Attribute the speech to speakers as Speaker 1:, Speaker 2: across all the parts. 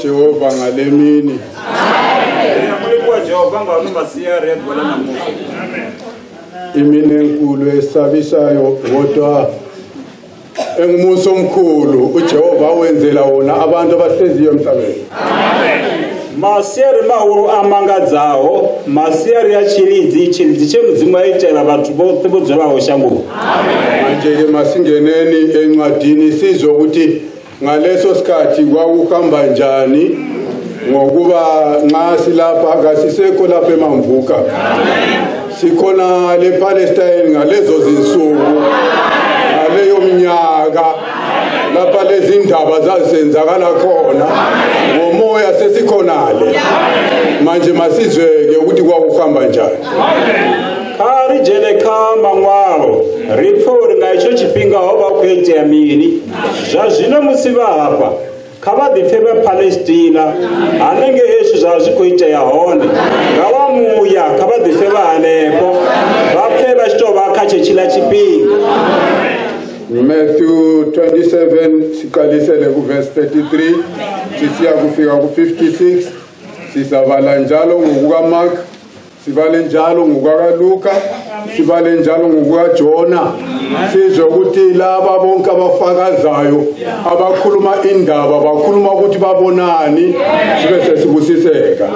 Speaker 1: Jehova ngalemini. Imini enkulu esabisayo kodwa engumuso omkhulu uJehova wenzela wona abantu abahleziyo emhlabeni.
Speaker 2: Masiyari mahulu amangadzawo, masiyari ya chilidzi chemudzimu aitela vantu vose vodzolawo shango.
Speaker 1: Manje ke masingeneni encwadini sizwe ukuthi ngaleso sikhathi kwakuhamba njani ngokuba nxa silapha akasisekho lapha eMamvuka. Sikhona le Palestine ngalezo zinsuku ngaleyo minyaka lapha lezi ndaba zazenzakala khona ngomoya sesikhonale manje masizweke ukuthi kwakuhamba njani.
Speaker 2: Kari jele kamba ngwalo ripori ngaicho chipinga hoba kuitea mini zvazvino musiva hapa kava difebe Palestina anenge eshu zvazvikuita yahone ngavamuya kava difebe hanepo vapfeba chitovaka chechila chipinga.
Speaker 1: Matthew 27 sikalisele ku verse 33 sisiya kufika ku 56 sisavala njalo ngokuka Mark sibale njalo ngokuka Luka sibale njalo ngokuka Jona sizwe ukuthi laba bonke abafakazayo abakhuluma indaba bakhuluma ukuthi babonani sibe sesibusiseka.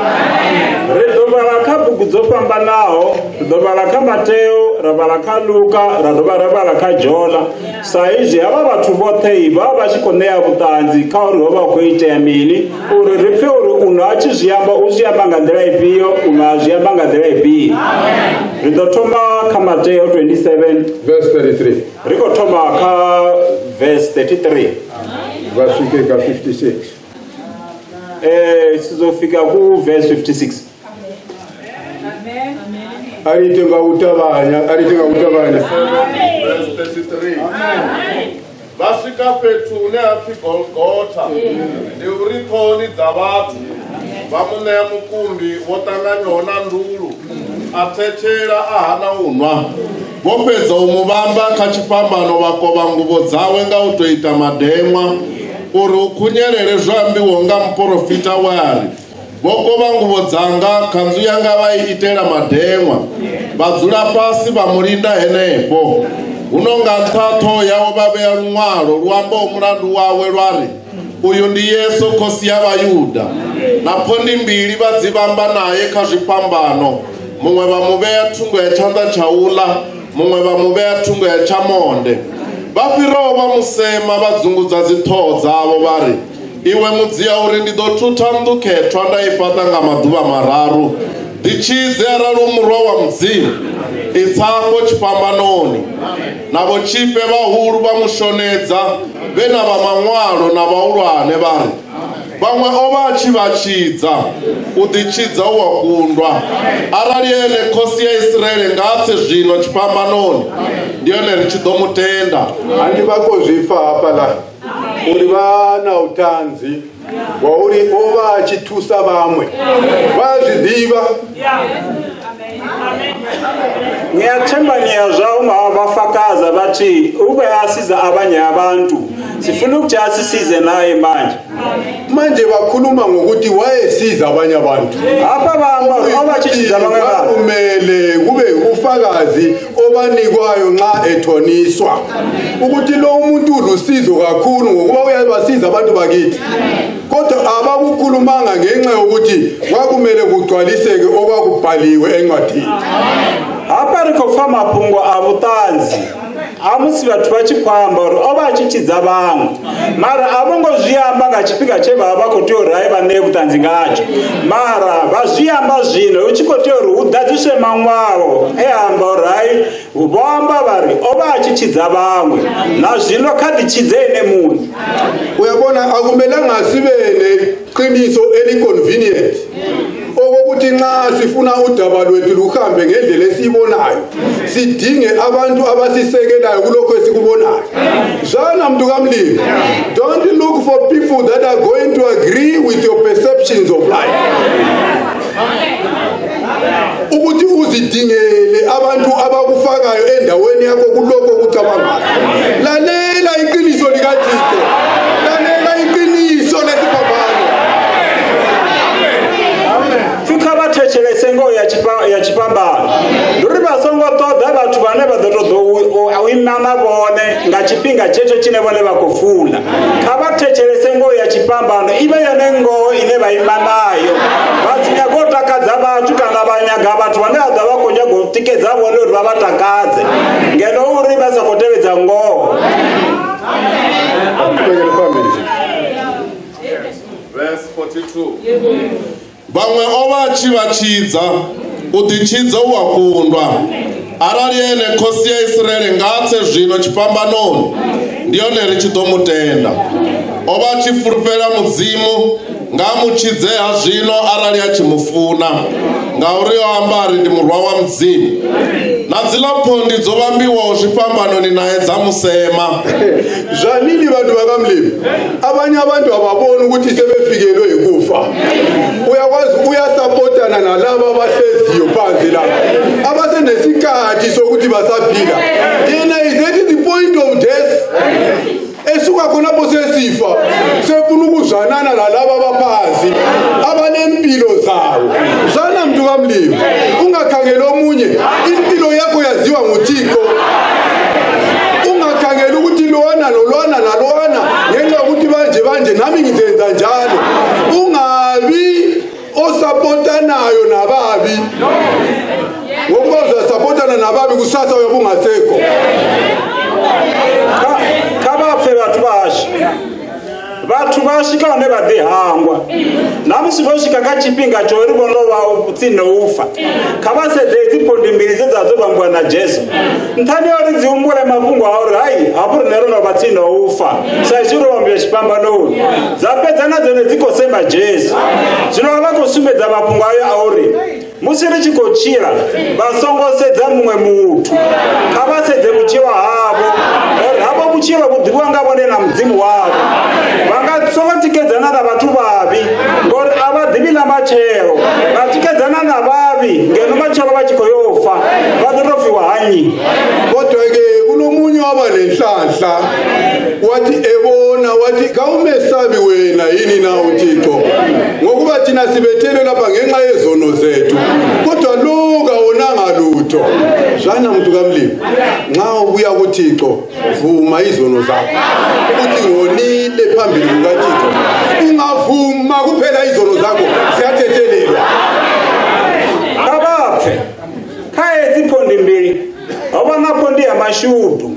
Speaker 2: Redobala kapu kudzofamba nawo redobala ka Mateo rabala ka Luka radobala ka Jona saizvi ava vathu vothe iva vachikoneya vutanzi ka uri hova kuitea mini uri ripfe uri unhu achizviyamba uzviyamba ngandira ipiyo unhu azviyamba ngandira ipiyo. Ridotoma ka Mateo 27
Speaker 1: verse 33
Speaker 2: rikotoma ka verse 33
Speaker 1: vasvike ka 56
Speaker 2: sizofika ku verse 56.
Speaker 1: Aritenga utabanya
Speaker 3: verse 33 vasvika petu neapi Golgotha ndiuriponi dzavathu vamuneya mukumbi votanganyona ndulu atechera ahana unwa vopedza umuvamba kachipambano vakova nguvo dzawe ngautoita madhemwa uri ukunyerere zvambiwo nga muprofita wari vokova nguvo dzanga kanzu yanga vaiitera madhemwa vadzula pasi vamurinda henepo unonga ntatho yavo vaveya rumwaro rwamba omurandu wawe rwari uyu ndi Yesu kosi yavayuda napondi mbiri vadzivamba naye kazvipambano mumwe vamuveya thungo ya chanda chaula mumwe vamuveya thungo ya chamonde vapirawo vamusema vadzungudza dzithoho dzavo vari iwe mudziya uri ndidotutha ndukhetwa ndaifata nga maduva mararu ndichidze aralo murwa wa mudzimu itsango chipambanoni navo chipe vahulu vamushonedza vena vamamwalo na vaulwane vari vamwe ovachivachidza udichidza uwakundwa arali ene kosi ya Israeli ngatse zvino chipambanoni ndiyone richidomutenda
Speaker 1: handi vakozvifa hapa la uri vana utanzi wauri ovachitusa vamwe vazvidiva.
Speaker 2: Ngiyathemba ngiyazwa abafakaza bathi ube asiza abanye abantu. Sifuna ukuthi asisize naye manje
Speaker 1: bakhuluma ngokuthi wayesiza abanye abantu.
Speaker 2: Apha abachichiza abanye abantu
Speaker 1: kumele kube ufakazi obanikwayo nxa ethoniswa ukuthi lo umuntu ulusizo kakhulu ngokuba uyabasiza abantu bakithi. Kodwa abakukhulumanga ngenxa yokuthi kwakumele kugcwaliseke okwakubhaliwe encwadini.
Speaker 2: Apa rikofa mapungo avutanzi amusi vathu vachikwamba ovachichidza vamwe mara avongozviyamba ngachipika chebaba kotiorhai vane vutanzi ngacho mara vazviyamba zvino uchikotiori udadziswe mamwavo ehamba orhai voamba vari ovachichidza vamwe nazvino khadichidzei nemunhu.
Speaker 1: Uyabona akumelanga sibe neqiniso eliconvenient okokuthi nxa sifuna udaba lwethu luhambe ngendlela esiyibonayo sidinge abantu abasisekelayo kulokho esikubonayo. Zwana mntu kaMlimi, don't look for people that are going to agree with your perceptions of life. Ukuthi uzidingele abantu abakufakayo endaweni yakho kulokho okucabangayo. Lalela iqiniso likaThixo. Lalela iqiniso lesipambano.
Speaker 2: Thechele sengo ya chipambano nduri vasongo toda vathu vane vadotodoimana vone nga chipinga checho chine vone vakofula khavathechele sengo ya chipambano ive yone ngo ine vaimanayo vazinyakotakadza vathu kana vanyaga vathu vane vada vakonyagotikedza vone uri vavatakadze ngeno uri vasakotevedza ngoho.
Speaker 3: Verse 42. Vamwe ovachivachidza utichidza uwakundwa arali ene khosi ya Israeli ngatse zvino chipambanoni ndiyone richidomutenda ovachifurufera mudzimu ngamuchidzeha zvino arali achimufuna ngauri yoambari ndi murwa wa mudzimu nadzila phondi dzovambiwawo zvipambanoni naye dzamusema.
Speaker 1: Zvanini vantu vakamlima abanye abantu ababoni ukuthi sebefikelwe yikufa. Uyakwazi uyasapotana nalabo abahleziyo phansi lapha abasenesikhathi sokuthi basaphila. Yena is at the point of death. Esuka khonapho sesifa sefuna ukuzwanana nalabo abaphansi abanempilo zawo. Zana mntu kaMlimi ungakhangela omunye impilo yakho yaziwa nguThixo. Ungakhangela ukuthi lona nalona nalona ngenxa ukuthi banje nami ngizenza njalo. Ungabi osapotanayo nababi. Ngokuba uzasapotana nababi kusasa uyabungasekho.
Speaker 2: Vathu vasvika ne vadehangwa namusi vosvika kachipinga chori vonova utsinoufa khavasedze dzipondi mbiri dzedzadzovambwa naJesu nthani yori dziumbule mafungwa auri hai hapuri nerona vatsinoufa saizvirovambia chipambanoni dzapedza nadzo nedzikosema Jesu zvino vavakosumbedza mafungwa ayo auri musi richikochira vasongosedza mumwe mutu khavasedze kuchiva havo havo kuchiva kudhiwa ngavone namudzimu wavo vangatsongotikedzana navathu vavi ngori avadhivi namachero vatikedzana navavi ngeno machero vachikoyofa vatotofiwa hanyi.
Speaker 1: Kodwa-ke kunomunye wabanenhlanhla wathi ebona wathi kawumesabi wena yini na uThixo ngokuba thina sibethelwe lapha ngenxa yezono zethu kodwa lo kawonanga lutho. Zwana mntu kaMlimi nxa ubuya kuThixo vuma izono zakho ukuthi ngonile phambili kukaThixo ungavuma kuphela izono zakho ziyathethelelwa.
Speaker 2: Abaphe khaye dziphondi mbili avanapondi ya mashudu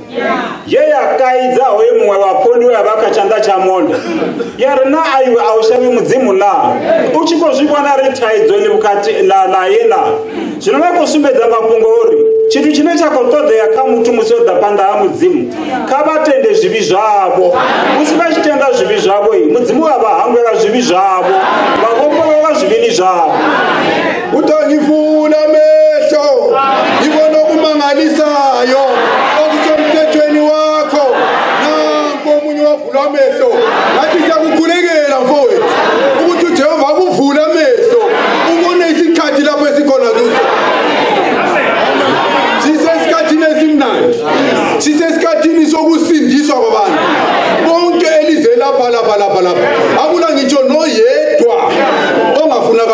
Speaker 2: yeyakaidza hoye mumwe vapondi weyavakachanda chamonda yari na aiwe aushavi mudzimu na uchikozvibona ritaidzo naye na zvino vakosumbedza mapungo uri chinhu chine chakotodheya kamutu musodha panda mudzimu kavatende zvivi zvavo musi vachitenda zvivi zvavo mudzimu wavahangwera zvivi zvavo vavombolowa zvivini zvavo.
Speaker 1: Utangivula meso ibona okumangalisayo okusemthethweni wakho nanko omunye wavula meso ngathi siyakukhulekela mfowethu ukuthi uJehova akuvula meso ubone isikhathi lapho esikhona kuso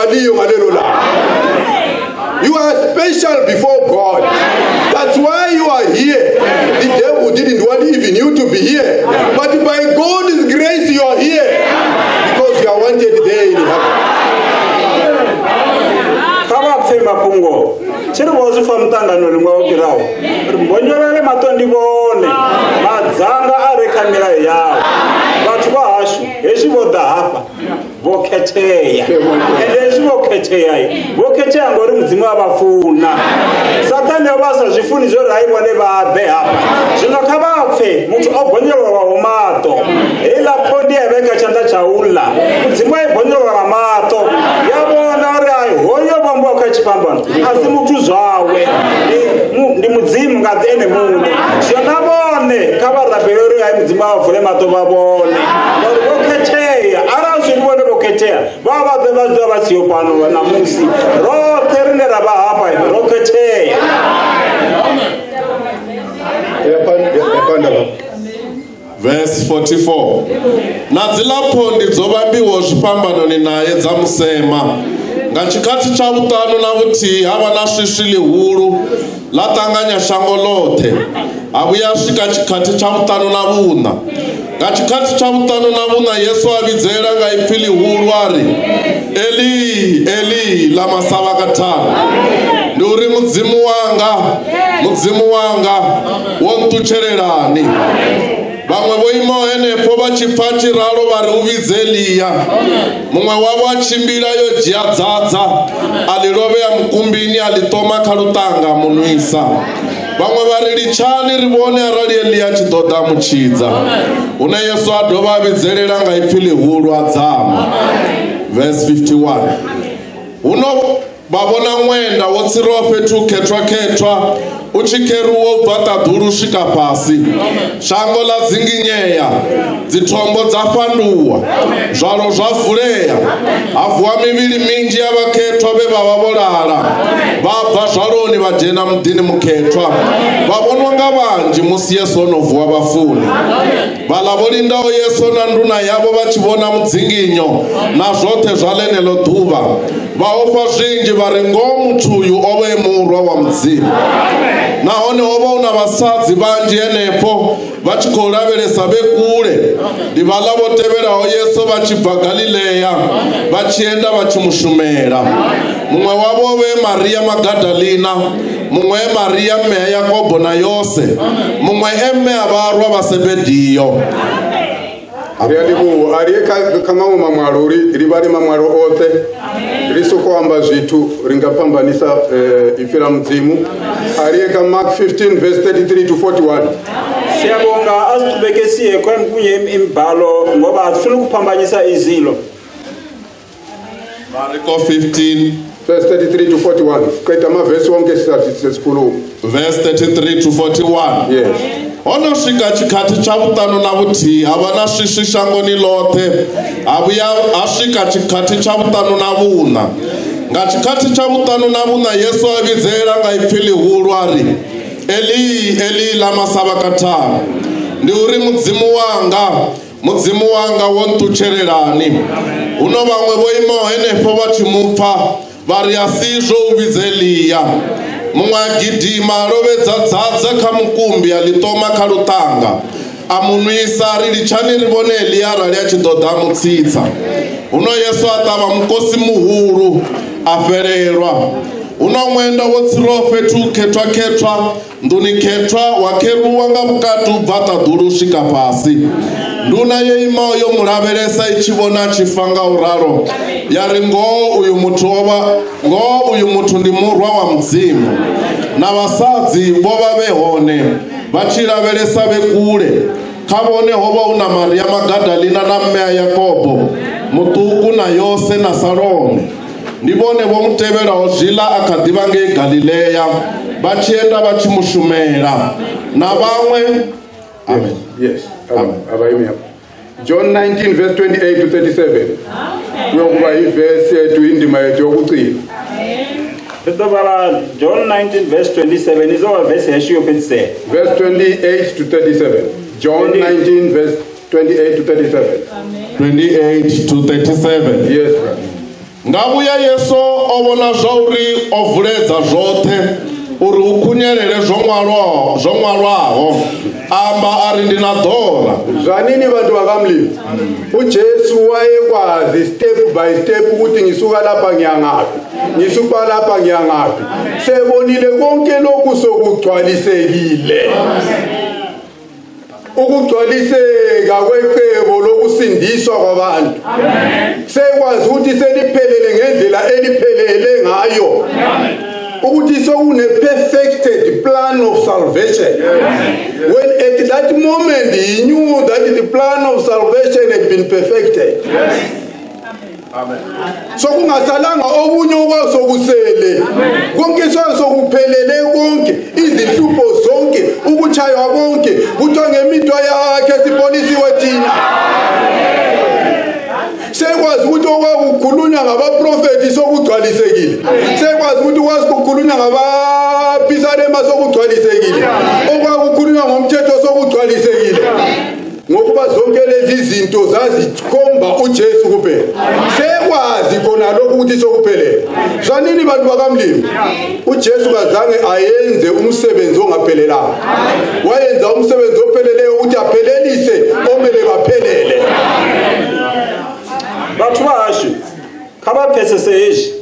Speaker 1: waliyo ngalelo langa. You are special before God. That's why you are here. The devil didn't want even you to be here. But by God's grace you are here. Because you are wanted there in heaven.
Speaker 2: Kama fema pungo. Chiri bozu famtangano limwa okirawo. Mbonyolele matondi bone. Madzanga arekamira yawo. Bathu bahashu eshiboda hapa. Voketeya. Ende voketeya. Voketeya ngori mudzimu abafuna. Satani obasa zvifuni zvo raibwa nevabe hapa. Zvino kabapfe mutu obonyolwa umato. Ela podi yaveka chanda chaula. Mudzimu aibonyolwa mato. Yabona rai hoyo bambo akachipambana. Asi mutu zvawe. Ndi mudzimu ngati ene munhu. Zvonabone kavarabelero yai mudzimu avule mato babone. Voketeya. Ara zvibone voketeya. Baba dzevadzo vasiyo pano namusi. Roterine raba hapa roketeya.
Speaker 3: Verse 44. Nadzilapo ndidzovambiwo zvipambano naye dzamusema. Ngachikati cha utano na vuti hava na swiswi lihulu latanganya shango lothe. Avuya svika chikati cha utano na vuna. Ngachikati cha utano na vuna Yesu avidzera ngaipfi lihulu ari, Eli, Eli, lama sabakthani. Nduri mudzimu wanga, wontuchererani. Vamwe voimawo henefo vachipfa chiralo vari uvidze Eliya. Mumwe wavo achimbira yojiya dzadza, aliroveya mukumbini, alitoma khalutanga munwisa. Vamwe vari lichani rivone arali Eliya chidoda muchidza. Une Yesu adova avidzerera ngaipfi lihulu adzama. Verse 51. Uno vavona mwenda wotsiriwa petu ketwa uchikeruwo ubva dhuru svika pasi. Shango ladzinginyeya, dzitombo dzafanduwa, zvaro zvavhureya. Havhuwa miviri minji yavaketwa vevava volala. Vabva zvaroni vajena mudhini muketwa. Vavonwa ngavanji musi Yesu onovhuwa vafuni. Vala volindawo Yesu na nduna yavo vachivona mudzinginyo nazvothe zvalenelo dhuva. Vaofa zvinji vari ngo mutuyu ove murwa wa mudzimu. Nahone hoba una vasadzi vanji henefo vachikoraveresa vekule. Ndi vala voteverawo Yesu vachibva Galileya vachienda vachimushumera. Mumwe wavo ve Maria Magadalena, mumwe Maria mme ya Yakobo na Yose, mumwe emme avarwa vaSebediyo.
Speaker 1: Ariadibu arieka kama mamwaro ribari mamwaro ote risoko amba zvitu ringapambanisa ifira mudzimu. Arieka Mark 15 verse 33 to 41.
Speaker 2: Siyabonga asitubekesiye kwemkunye imbhalo ngoba asifuna ukupambanyisa izilo.
Speaker 3: Mark 15
Speaker 1: verse 33 to 41. Kaita ma verse wonke sikhuluma.
Speaker 3: Verse 33 to 41.
Speaker 1: Yes.
Speaker 3: Ono svika chikati cha utano na vuti havana swiswi shangoni lothe. Avuya asvika chikati cha utano na vuna. Ngachikati cha utano na vuna Yesu avidzera ngaipfi lihulu ari, Eli, Eli, lama sabakthani. Ndiuri mudzimu wanga wontuchererani. Uno vamwe voimawo henefo vachimupfa vari asizvo uvidze Eliya. Mumwe agidhima arovedza dzadza kamukumbi alitoma khalutanga. Amunwisa rilichani rivone Eliya rali achidoda mutsitsa. Uno Yesu atava mukosi muhulu afererwa. Uno mwenda wotsiriwa petu ketwa nduni ketwa wakeruwa nga mukati ubva dhuru svika pasi. Nduna yeimawo yomuraveresa ichivona chifanga uraro yari ngo uyu mutu ndi murwa wa mudzimu. Na vasadzi vova vehone vachiraveresa vekule. Kavone hova una Maria Magadalena na mme ya Yakobo mutuku na Yose na Salome. Ndivone vomuteverawo zvila akadiva ngeGalileya vachienda vachimushumera na vamwe. Amen.
Speaker 1: Yes. Amen. John 19 verse 28 to 37. Yokuba iverse to indima yetu yokucina.
Speaker 2: John 19 verse 27 is our verse heshiyo petse.
Speaker 1: Verse 28 to 37. John 19 verse 28 to 37.
Speaker 3: 28 to 37.
Speaker 1: Yes, brother.
Speaker 3: ngabuya Yesu obona zvauri ovuledza zvote uri ukhunyelele zvo ṅwalwaho amba ari ndina ḓora.
Speaker 1: Zvanini vantu vakamliva? uJesu wayekwazi step by step ukuthi ngisuka lapha ngiyangaphi, ngisuka lapha ngiyangaphi. Sebonile konke lokhu sokugcwalisekile. Ukugcwaliseka kwecebo lokusindiswa kwabantu. Sekwazi ukuthi seliphelele ngendlela eliphelele ngayo. Ukuthi sokune perfected plan of salvation. When at that moment he knew that the plan of salvation had been perfected. So kungasalanga okunye okwasokusele. Konke sokuphelele konke, izinhlupho zonke, ukuchaywa konke, kuthiwa ngemitwa yakhe sipolisiwe thina. Sekwazi ukuthi okwakukhulunywa ngabaprofeti sokugcwalisekile. Sekwazi ukuthi kwakukhulunywa ngabapisarema sokugcwalisekile. Okwakukhulunywa ngomthetho sokugcwalisekile. Ngokuba zonke lezi zinto zazikhomba uJesu kuphela. Sekwazi khona lokhu ukuthi sokuphelele. Zwanini bantu bakamlimi? uJesu kazange ayenze umsebenzi ongaphelelanga. Wayenza umsebenzi opheleleyo ukuthi aphelelise omele baphelele.
Speaker 2: Bathu vashu kha pfesese hezwi.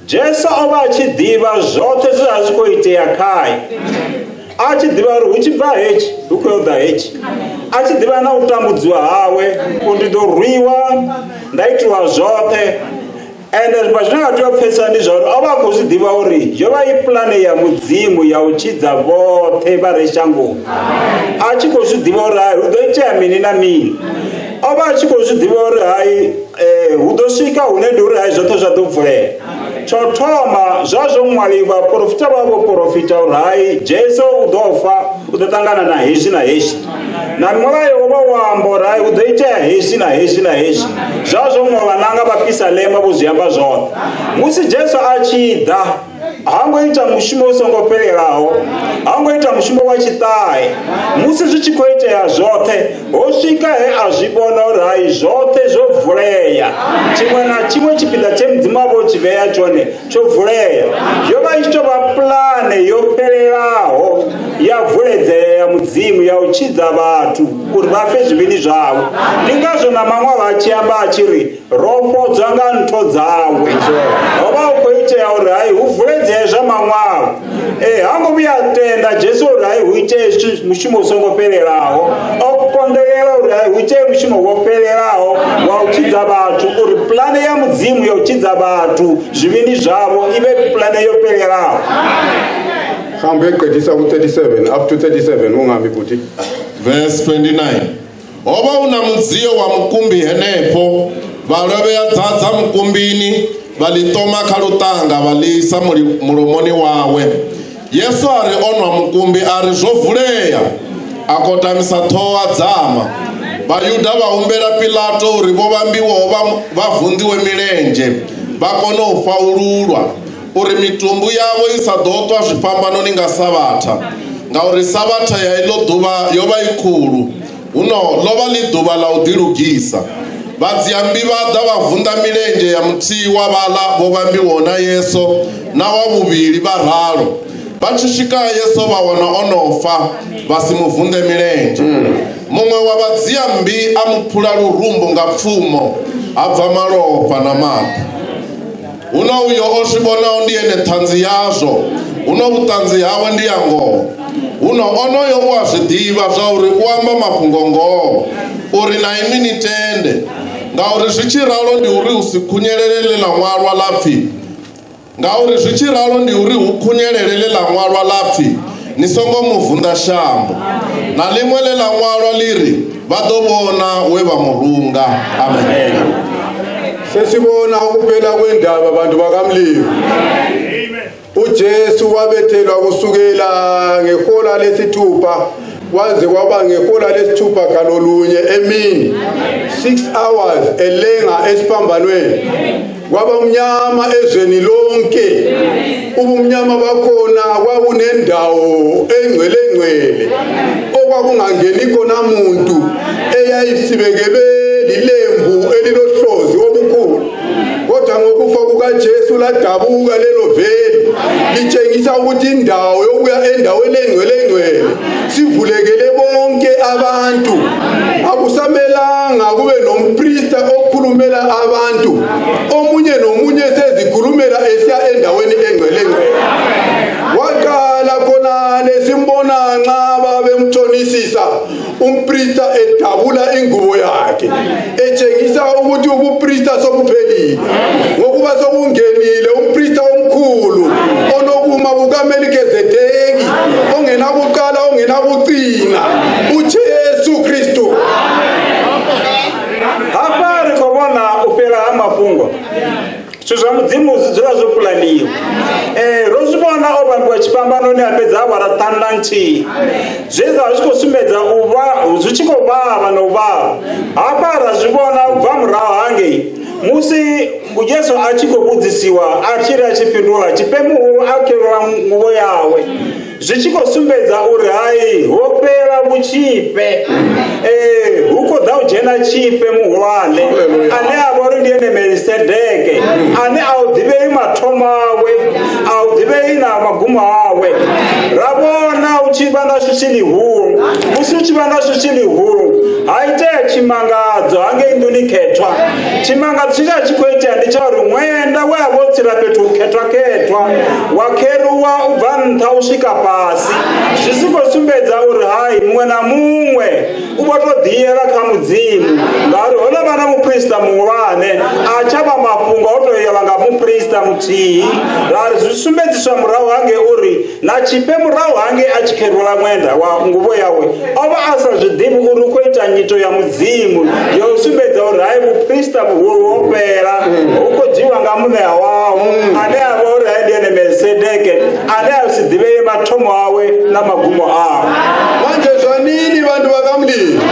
Speaker 2: Jesu ova achidiva zvote zvazvikoitea kai. Achidiva uri uchibva hechi ukuyoda hechi. Achidiva na utambudziwa hawe, kundidorwiwa, ndaitiwa zvote. Ende pazvinakatiwa pfesesa ndizvauri ova kuzvidiva uri yova iplane yamudzimu yauchidza vote vari shango. Achikuzvidiva uri hai udoitea mini namini. Ova achikozvidiva uri hai hudosvika hunenge uri hai zvote zvadobvurera. Chotoma zvazvo Mwari vaprofita vavo profita uri hai Jesu udofa udotangana na hezvi na hezvi. Namulayo wambo uri hai udoita hezvi na hezvi na hezvi. Zvazvo vananga vapisalema vozviamba zvose. Musi Jesu achida hangoita mushumo usongopererawo, hangoita mushumo wachitai. Musi zvichikoitea zvote, osvika he azvibona uri hai zvote zvobvureya. Chimwe nachimwe chipinda chemudzimu wavo chiveya chone chobvureya. Yova ichitova plane yopererawo yavhuredzera mudzimu yauchidza vatu kuti vafe zvivini zvavo. Ndingazvo namamwe vachiamba achiri ropodzwa nganto dzawe. Ova ukoitea uri hai uvhuredze zvamamwavo. Hangobuya tenda Jesu uri hai uite mushumo usongopererawo. Okukonderera uri hai uite mushumo wopererawo wauchidza vatu uri plane yamudzimu yauchidza vatu zvivini zvavo ive plane yopererawo.
Speaker 1: Hambe qedisa ku37 up to 37 ungami futhi.
Speaker 3: Verse 29. Oba una mudziyo wa mukumbi henepo valove yadzadza mukumbini valitoma khalutanga valisa mulomoni wawe. Yesu ari onwa mukumbi ari zvovuleya akotamisa thowa dzama. Vayuda vahumbela Pilato uri vovambiwawo vavhundiwe milenje vakone ufaululwa uri mitumbu yavo isadotwa zvipambano ninga savatha. Ngauri savatha yailo dhuva yova ikulu uno lova lidhuva la udilugisa. Vadziyambi vada vavhunda milenje ya mutii wavala vovambiwawo na Yesu na wavuvili varalo. Vachisvika Yesu vawana onofa vasimuvhunde milenje. Mumwe wa vadziyambi amuphula lurumbo nga pfumo abva malofha na mati. Uno uyo osvibonawo ndiyene thanzi yazvo, uno vutanzi hawe ndi ya ngoho. Uno onoyo uazvidiva zvauri uamba mafhungo ngoho uri na imi ni tende. Ngauri zvichiralo ndi uri usikhunyelelele la ṅwalwa lapfi. Ngauri zvichiralo ndi uri ukhunyelelele la ṅwalwa lapfi ni songo muvhunda shambo. Na limwe le la ṅwalwa liri vadovona we va murunga. Amen.
Speaker 1: Sesibona ukuphela kwendaba abantu bakamliyo. uJesu wabethelwa kusukela ngehola lesithupha waze kwaba ngehola lesithupha kalolunye emini 6 hours elenga esiphambanweni. Kwaba umnyama ezweni lonke. Ubumnyama bakhona kwakunendawo engcwele okwakungangeni khona umuntu eyayisibekele lilembu elilohlozi obukhulu. Kodwa Jesu ladabuka lelo veli litshengisa ukuthi indawo yokuya endaweni engcwele sivulekele bonke abantu. Akusamelanga kube nompriesta okhulumela abantu, omunye nomunye sezikhulumela esiya endaweni engcwele. Waqala khona lesimbona nxa babemthonisisa umpriesta edabula ingubo yakhe etshengisa ukuthi ubupriesta sobuphelile, ngokuba sokungenile umpriesta omkhulu onokuma bukaMelikezedeki ongenakuqala ongenakucina, uJesu Kristu.
Speaker 2: Hapa rikobona upela amafungo Suza mudzimu zizira zopulaniwa. Rozibona obambwa chipambano ne apedza varatanda nchi. Zveza zvikosumedza zvichikobava novava. Apa razvibona ubva murawo hange. Musi Jesu achikobudzisiwa achiri achipindura chipemu akerwa nguvo yawe. Zvichikosumbedza uri hai hopera muchipe. Huko dha ujena chipe muhulwane ane avori ndiye Melikisedeki ane audhivei matoma awe audhivei na magumo awe. Rabona uchivanda shushili huru musi uchivanda shushili huru haite chimangadzo hange induniketwa chimangadzo chicha chikoita ndichauri mwenda weavotsira petu ketwa wakeruwa ubva ntha usvika pasi. Zvisikosumbedza uri hai mumwe na mumwe ubotodhiyera kamudzimu ngari hona vana muprista muhulwane achava mapunga otoyeva nga muprista mutii rari zvisumbedziswa murahu hange uri nachipe murahu hange achikerula mwenda wa nguvo yawe ova asazvidhivi uri kuita nyito ya mudzimu yosumbedza uri hai muprista muhuru wopera ukodhiwa nga muneya wawo ane ava uri hai ndiye Melikisedeki ane asidhivei matomo awe namagumo awo.
Speaker 1: Manje zvanini vantu vakamlila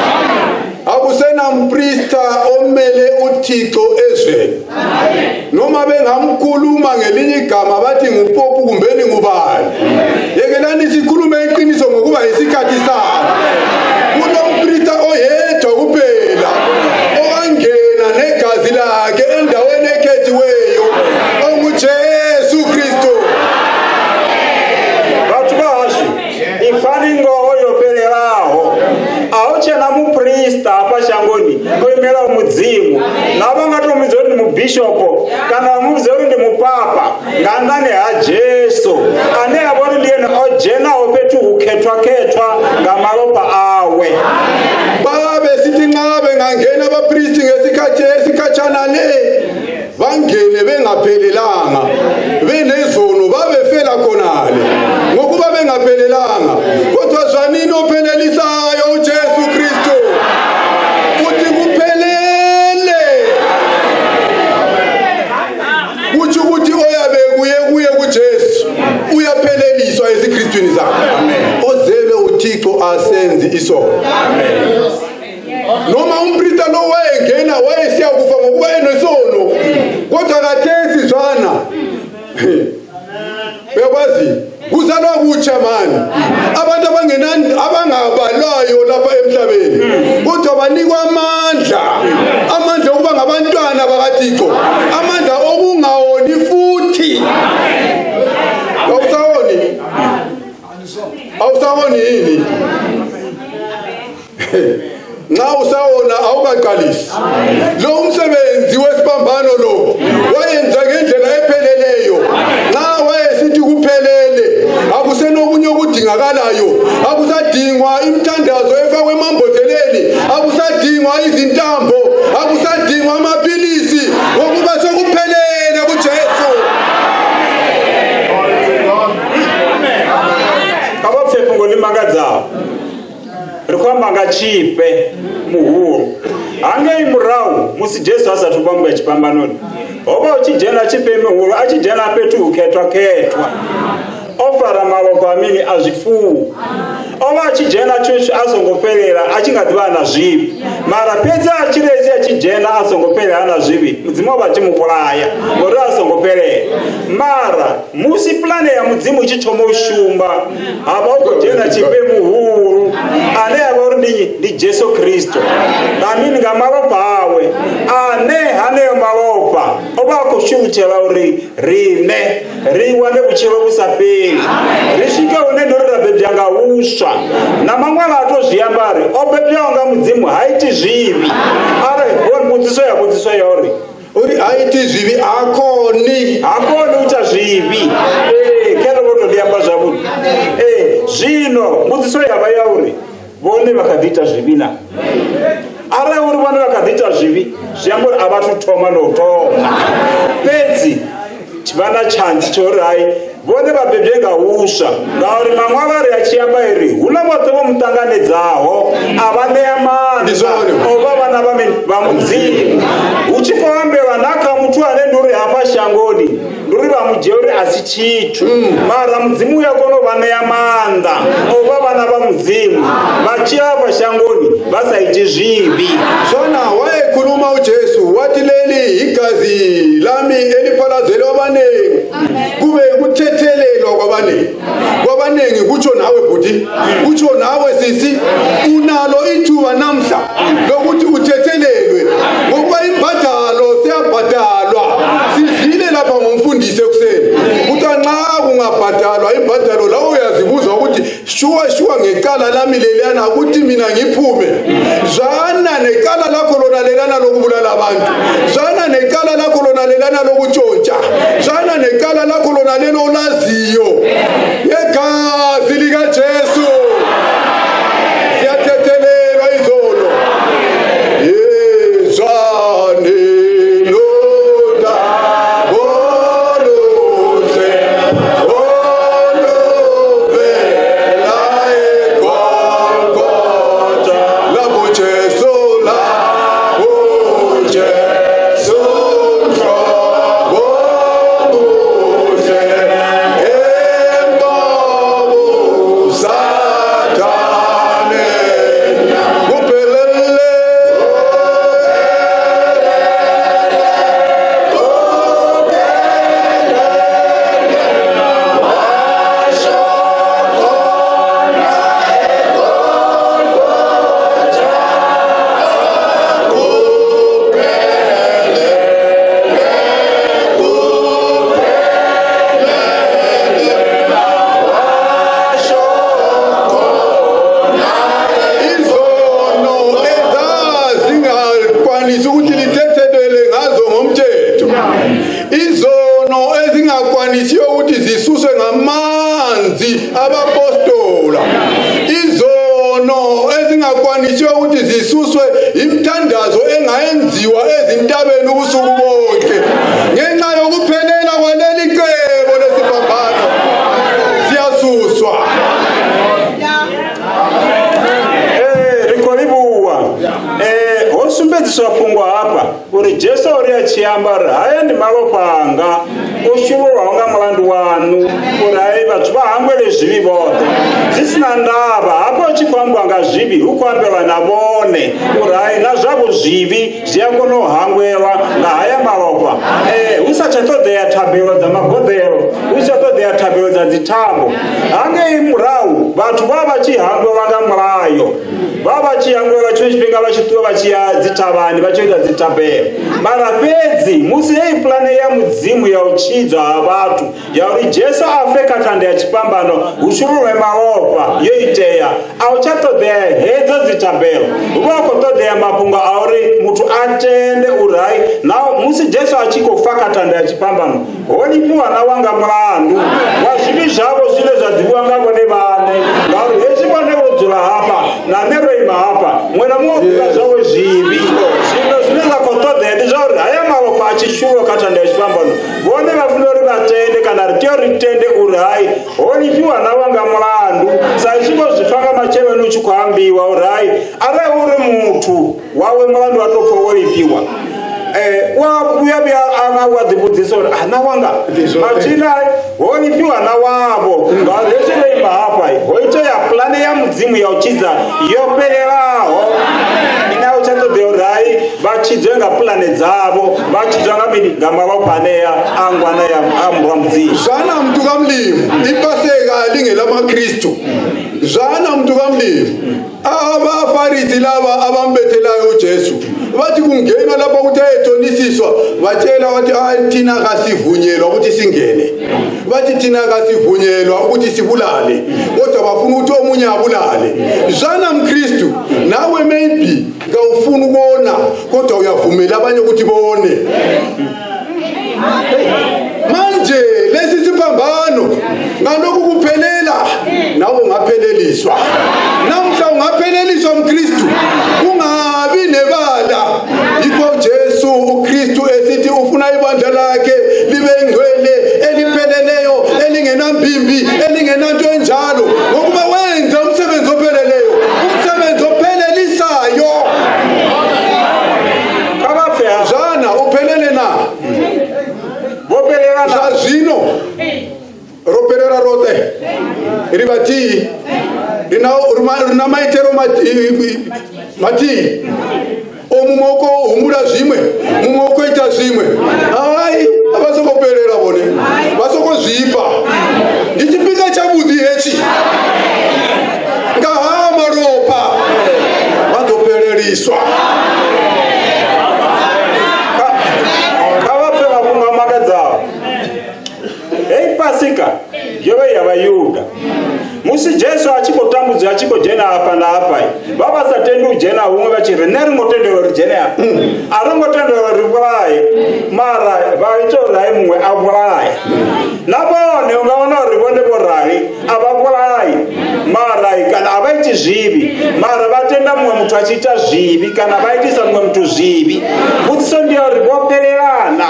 Speaker 1: akusena mprista omele uThixo ezweni noma bengamkhuluma ngelinye igama bathi ngupopu kumbeni ngubani. Yekelani sikhulume iqiniso ngokuba isikhathi sayo. Kunomprista oyedwa kuphela owangena negazi lakhe endaweni ekhethiweyo onguJesu Kristu.
Speaker 2: Bathu basho ifani ngoho yopelelaho auchena muprista apa shangoni oimela umudzimu navangatomudza kuti mubhishopo kana vamudza kuti ndi mupapa ngandane haJesu ane avori ndiyeni ojenawo petu uketwa ngamalopa awe.
Speaker 1: Babe sithi nxa bengangena abapristi ngesikhathi esikhatshana le bangene bengaphelelanga benezono babefela khonale ngokuba bengaphelelanga. Kodwa zwanini ophelelisayo uJesu Kristu uthi kuphelele, kuthi ukuthi oyabe kuye kuJesu uyapheleliswa ezikristwini zakhe. Ozele uThixo asenzi isono. Noma umprista lo wayengena wayesiya kufa ngokuba enesono, kodwa kathesi zwana bekwazi kuzalwa kutsha mani abantu abangabalwayo lapha emhlabeni kodwa banikwa amandla okuba ngabantwana bakaThixo, amandla okungawoni futhi. Awusawoni yini? Nxa usawona awukaqalisi. Lo umsebenzi wesibambano lo wayenza ngendlela epheleleyo. Nxa wayesithi kuphelele akusenokunye okudingakalayo, akusadingwa imithandazo efakwe emambodleleni, akusadingwa izintambo, akusadingwa amaphilisi ngokuba sekuphelele kuJesu.
Speaker 2: Kabapfepho ngolimangadzawo rikwamba ngachipe muhuru hange imurawu musi Jesu asati ubambwa chipambanoni oba uchijena chipe muhuru achijena petu uketwa ofara mavoko amini azvifuwo oba achijena chuchu azongoperera achingadhivana zvivi mara pedza achirezi achijena azongoperera na zvivi mudzimu vachimupuraya ngori azongoperera mara musi plane ya mudzimu ichitomo ushumba ava ukojena chipe muhuru ane avari ndi Jesu Kristu amini ngamalopa awe ane haneyo malopa oba kushumutela uri rine riwane kuchilo kusapeli rishike une ndorora bebyanga usha na mangwana atozviyambari obebyanga mudzimu haiti zvivi are mbudziso yauri
Speaker 1: uri haiti zvivi akoni
Speaker 2: ucha zvivi kero votodiyamba zvakuti zvino mbudziso yava yauri vone vakadita zvivina ara uri vone vakadita zvivi zviyambori avatotoma notoma pedzi chivana chanzi chorai vone vabhebyenga usha ngauri mamwe vari achiyamba iri huna motovo mutanganedzaho avaneamanda ova vana vamudzimu uchikoambe vanaka mutu ane nduri hapa shangoni nduri vamujeuri asi chitu mara mudzimu yakono vaneamanda ova vana vamudzimu vachiapa shangoni vasaiti zvivi
Speaker 1: zvona waekhuluma ujesu wati leli igazi lami eliphalazela abanengi kube kuthethelelwa kwabanengi kutsho nawe bhuti kutsho nawe sisi unalo ithuba namhla lokuthi uthethelelwe ngokuba imbadalo siyabhadalwa sidlile lapha ngomfundisi ekuseni kuthi nxa kungabhadalwa imbadalo la uyazibuza ukuthi shuwa ngecala lami leliyana ukuthi mina ngiphume zwana necala lakho lona lelana lokubulala abantu zwana necala lakho lona lelana lokutshontsha zwana necala lakho lona lelo laziyo ngegazi likaJesu siyathethelelwa izolo yezwane loda oluhle oluvela eGolgotha lapho Jesu abapostola izono ezingakwanisiwe ukuthi zisuswe imthandazo engayenziwa ezintabeni ubusuku bonke ngenxa yokuphelela kwaleli cebo lesibhambatho siyasuswa
Speaker 2: rikolibuwa hosumbedziswa pfungwa hapa uri Jesu uri achiyamba haya ndi malopanga oshuvo vaunga mulandu wanu uri hai vathu vahangwele zvivi vote zvisina ndava hapo chifambwanga zvivi ukwambela navone uri hai nazvavo zvivi zviyakunohangwela ngahaya malopa usachatodheya thabhelo dzamagodhero usatodheya thabhelo dzadzitambo hange imurau vathu vavachihangwelanga mulayo vavachihangwela chino chipinga vachituva vachiyadzitavani vachoita dzitabhelo mara pedzi musi yeipulane ya mudzimu yauchidzwa havathu yauri Jesu afe katanda ya chipambano ushuru hwemalopa yoiteya auchatodheya hedzo dzitabhelo uvakotodheya mapunga auri mutu atende urai nao musi Jesu achikofa katanda ya chipambano honipiwa nawanga mulandu wazvivi zvavo zvine zvadziviwangavo nevane ngauri hezvivanevodzula hapa naneroima hapa mwena muovuka zvavo zvivi zvino zvine zvakotodheya ndizvauri haya malopa achishuva katanda ya chipambano vone vafunori vatende kana ritiyo ritende uri hai honipiwa nawanga mulandu saichingo zvifanga macheveni uchikuhambiwa uri hai are uri mutu wawe mulandu watopfa woripiwa uyabya wadhibudziso ana wanga machina honipiwa na wavo ngazveshereima hapa hoito ya plane ya mudzimu yauchidza yopereraho inauchatodheurai vachidzenga plane dzavo vachidzanga ngamavapaneya angwana ya ambwa mudzimu
Speaker 1: zvana mntu kamlimu ipaseka linge lamakristu zvana mntu kamlimu abafarisi laba abambethelayo uJesu bathi kungena lapha ukuthi ayetonisiswa batshela wathi thina kasivunyelwa ukuthi singene, bathi thina kasivunyelwa ukuthi sibulale, kodwa bafuna ukuthi omunye abulale. Jana mKristu nawe maybe ngawufuna ukubona kodwa uyavumela abanye ukuthi bone. Manje lesi siphambano ngalokhu kuphelela nawe ungapheleliswa. Namhla ungapheleliswa mKristu, ungabi nebala. Yikho Jesu uKristu esithi ufuna ibandla lakhe libe ingcwele, elipheleleyo, elingenampimbi, elingenanto enjalo, ngokuba wenza umsebenzi opheleleyo, umsebenzi ophelelisayo. Jana uphelele na Zino roperera rote ribati rina maitero mati omumoko umura zimwe mumoko ita zimwe ai abasoko perera bone basoko zipa ndichipika chabudi hechi ngahama ropa vatopereriswa.
Speaker 2: Pasika yove yavayuda musi Jesu achikotambudzwa achikojena apa naapa baba satendi ujena umwe vachiri neringotendero rijena aringotendero ribulaye mara vaichorai mumwe abulaye navone ungaona rivone vorai avabulaye mara kana avaiti zvivi mara vatenda mumwe mutu achiita zvivi kana vaitisa mumwe mutu zvivi mutiso ndiyo rivopererana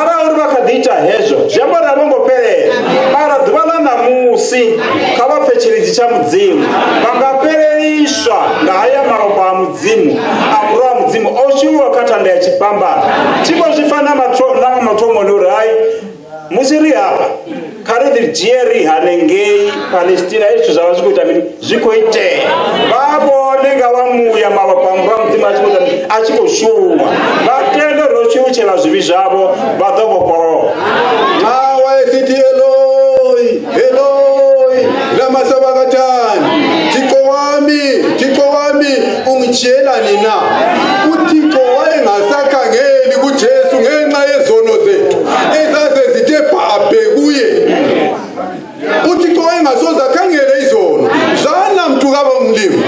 Speaker 2: ara uri vakadhiita hezvo zvembo ravongoperera mara dhuva lanamusi kavapfe chiridzi chamudzimu vangapereriswa ngahaya maropa amudzimu amuro amudzimu oshuwa katanda yachipambana chingozvifana namamatomoniurai musiri hapa kari jeri hanengei Palestina izvo zvava zvikuita zvikoite vavone ngavamuya maropa amuro amudzimu achikoshuwa vatende rochiuchera zvivi zvavo vadhoboporo
Speaker 1: Siti Eloi, Eloi, lama sabakatani, tiko wami, ungichela nina, utiko wae ngasakangeli kuJesu ngenxa yezono zethu, ezaze zithe bhabhe kuye. Utiko wae ngasoza khangele izono, zana mntu kaba mlimi,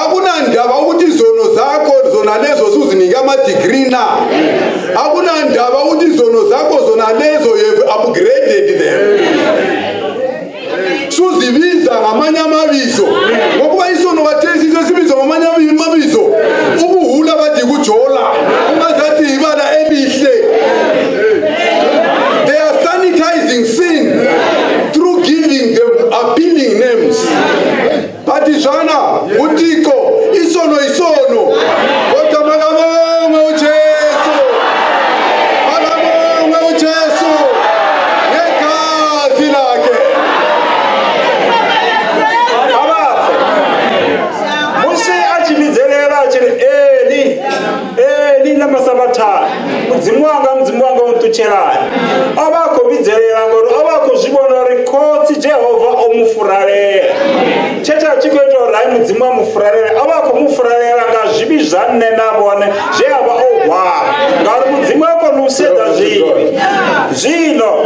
Speaker 1: akunandaba ukuthi izono zakho zona lezo suzinika ama-degree na, akunandaba ukuthi izono zakho zona lezo you've upgraded them. Suzibiza ngamanye amabizo ngokuba isono bathesise sibizo ngamanye amabizo ubuhula bathi kujola ungazathi ibala elihle. They are sanitizing sin through giving them appealing names. Bathi jana utiko isono kodwa makabonga uJesu, makabonga uJesu ngekhathi lakhe.
Speaker 2: musi achimidzelela achiri Eli namasabatani mudzimu wanga untucherani avakobidzelela ngori avakuzvibona uri kotsi Jehovha omufurarera checha chikoita rai mudzimu amufurarera avakomufurarera ngazvivi zvanne navone zvehava ohwa ngari mudzimu akonusedza zvivi zvino